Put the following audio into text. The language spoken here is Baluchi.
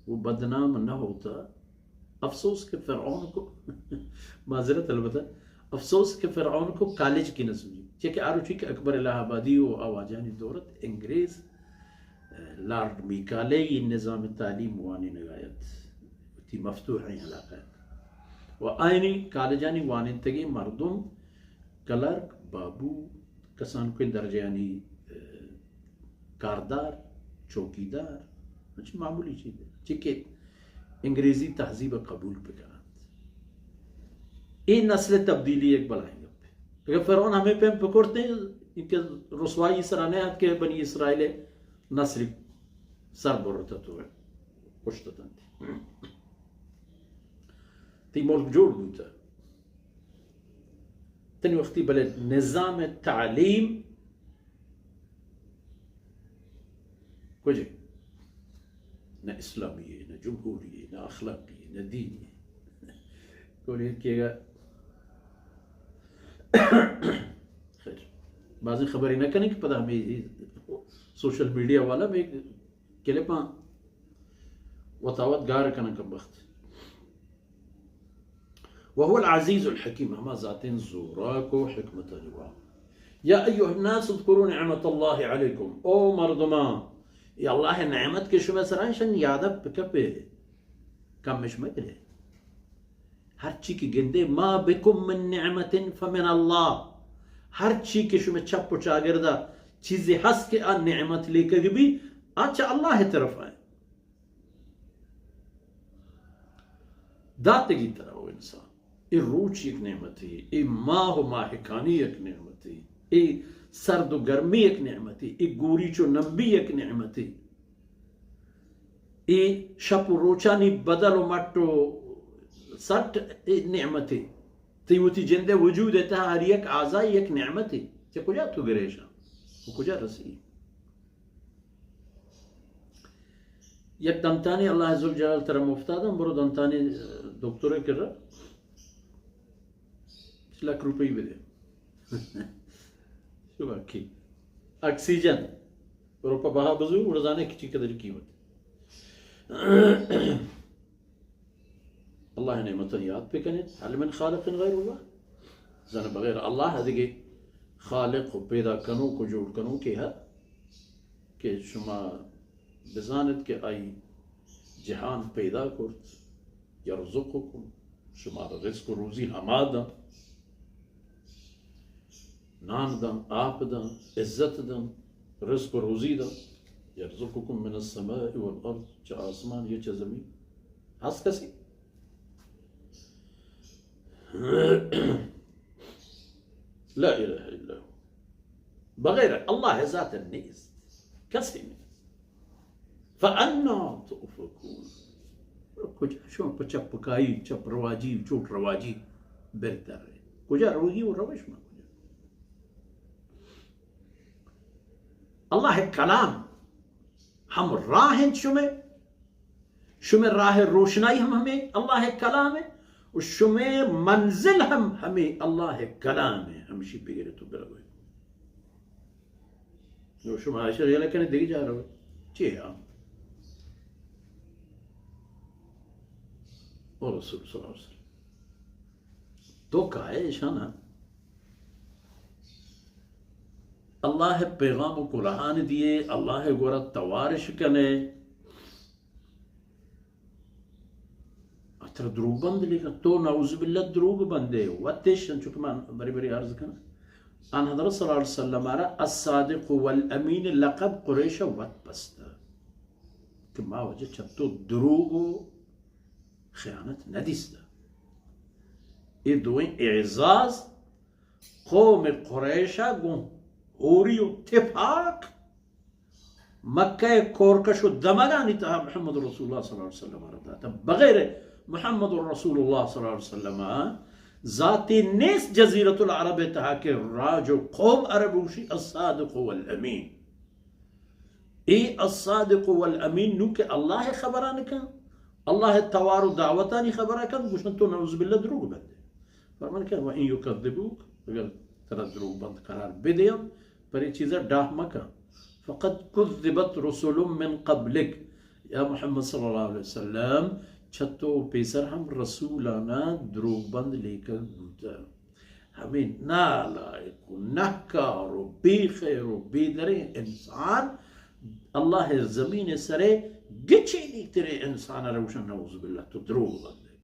وہ بدنام نہ ہوتا۔ افسوس کہ فرعون کو، معذرت البتہ، افسوس کہ فرعون کو کالج کی نہ سمجھی۔ چہ کہ آ روچی کہ اکبر الہ آبادی و آ واجہانی دور ات، انگریز، لارڈ میکالے ای نظام تعلیم وانینگا ات، وتی مفتوحیں علاقہ ات۔ و آیانی کالجانی وانینتگیں مردم کلرک، بابو، کسانکوئیں درجہانی، ء، کاردار، چوکیدار، انچیں معمولی چیز، چی کہ انگریزی تہذیب ء قبول بکننت۔ اے نسل تبدیلی یک بلاہیں گپے۔ اگر فرعون ہمے پیم پکرتیں کہ رسوائی سرا نہ ات کہ بنی اسرائیل نسل سر برتت و کشتتنت۔ تئی ملک جوڑ بوتہ۔ تنی وقتی بلے نظام تعلیم کجے؟ نہ اسلامی ہے، نہ جمہوری ہے، نہ اخلاقی ہے، نہ دینی ہے۔ کولی کیگا۔ خیر، بازیں خبرے نہ کنیں کہ پدا ہمیں سوشل میڈیا والا میں کلپاں وتاوت گار کنن کم بخت۔ وهو العزيز الحكيم، ہما ذاتیں زوراک و حکمتانی واہند۔ يا أيها الناس اذكروا نعمة الله عليكم، او مردمان، اے اللہ نعمت کہ شما سرا انت، اشانی یاد بکپے، کمش مگرے۔ ہرچی کہ گندے، ما بكم من نعمة فمن الله، ہرچی کہ شما چپ و چاگردا چیزے ہست کہ آ نعمت لیکگ بی، آ چہ اللہ طرف آئے۔ داتگی ترا او انسان۔ اے روچ یک نعمتے، اے ماہ و ماہکانی یک نعمتے، اے سرد و گرمی یک نعمتے، اے گوریچ و نمبی یک نعمتے، اے شپ و روچانی بدل و مٹ و سٹ اے نعمتے۔ تئی وتی جند ء وجود ء تہا ہر یک اعضائی یک نعمتے۔ چہ کجا تو گریشاں؟ و کجا رسی؟ یک دنتانی اللہ ذوالجلال ترا مفتا داں، برو دنتانی دکتر ء کرا لکھ روپی بدے۔ شو باقی آکسیجن، برو پہ بہا بزو، گڑا زانے کہ چی قدر قیمت۔ اللہ نعمتاں یاد بکنیت۔ هل من خالق غیر اللہ؟ زن بغیر اللہ دگہ خالق و پیدا کنوک و جوڑ کنوکے ہست کہ شما بزانت کہ آئی جہان پیدا کرت؟ یرزقکم، شمارا رزق و روزی ہما داں۔ نان داں، آپ داں، عزت داں، رزق و روزی داں۔ یرزقکم من السماء والارض، چہ آسمان یا چہ زمین۔ ہست کسی؟ لا الہ الا ہو۔ بغیر اللہ ذات نیست۔ کسی نیست۔ فأنا تؤفكون۔ کجا شما پہ چپ کائی، چپ رواجی، چوٹ رواجی برتر؟ کجا روگی و روش ما کجا؟ اللہ کلام ہم راہ انت شمے، شمے راہ روشنائی ہم ہمے اللہ کلام ہے، و شمے منزل ہم ہمے اللہ کلام ہے، ہمشی بگرے تو بروے۔ نو شما اشر یلا کنے دیگه جا رو۔ چی ہے؟ اور رسول صلی اللہ علیہ وسلم تو کائے اشانا؟ اللہ پیغام و قرآن دیے، اللہ گورا توارش کنے۔ ترا دروگ بند لیکن تو نعوذ باللہ دروگ بندے۔ وتش انچو کہ من بری بری عرض کناں، آن حضرت صلی اللہ علیہ وسلم را الصادق والامین لقب قریش وت بستہ کہ ما وجہ چہ تو دروگ و خیانت ندیستہ۔ اے دوئیں اعزاز قوم قریشا گوں ہوری و تپاک مکہ کورکش و دمگانی تہا محمد رسول اللہ صلی اللہ علیہ وسلم را داتا۔ بغیر محمد رسول اللہ صلی اللہ علیہ وسلم ذاتی نیست جزیرۃ العرب تہا کہ راج و قوم عرب ہوشی الصادق والامین۔ اے الصادق والامین نو کہ اللہ خبران کن، اللہ توار و دعوتانی خبران کن، گوشن تو نعوذ باللہ دروگ بندے۔ فرمان کہ وان یکذبوک، اگر ترا دروگ بند قرار بدیاں، پر اے چیزا ڈاہ مکن۔ فقد کذبت رسل من قبلک، یا محمد صلی اللہ علیہ وسلم، چہ تو پیسر ہم رسولانا دروگ بند لیکگ بوتہ۔ ہمیں نالائق و نہکار و بے خیر و بے دریں انسان اللہ زمین سرے گچینی تریں انسان روشن، نعوذ باللہ، تو دروگ بند۔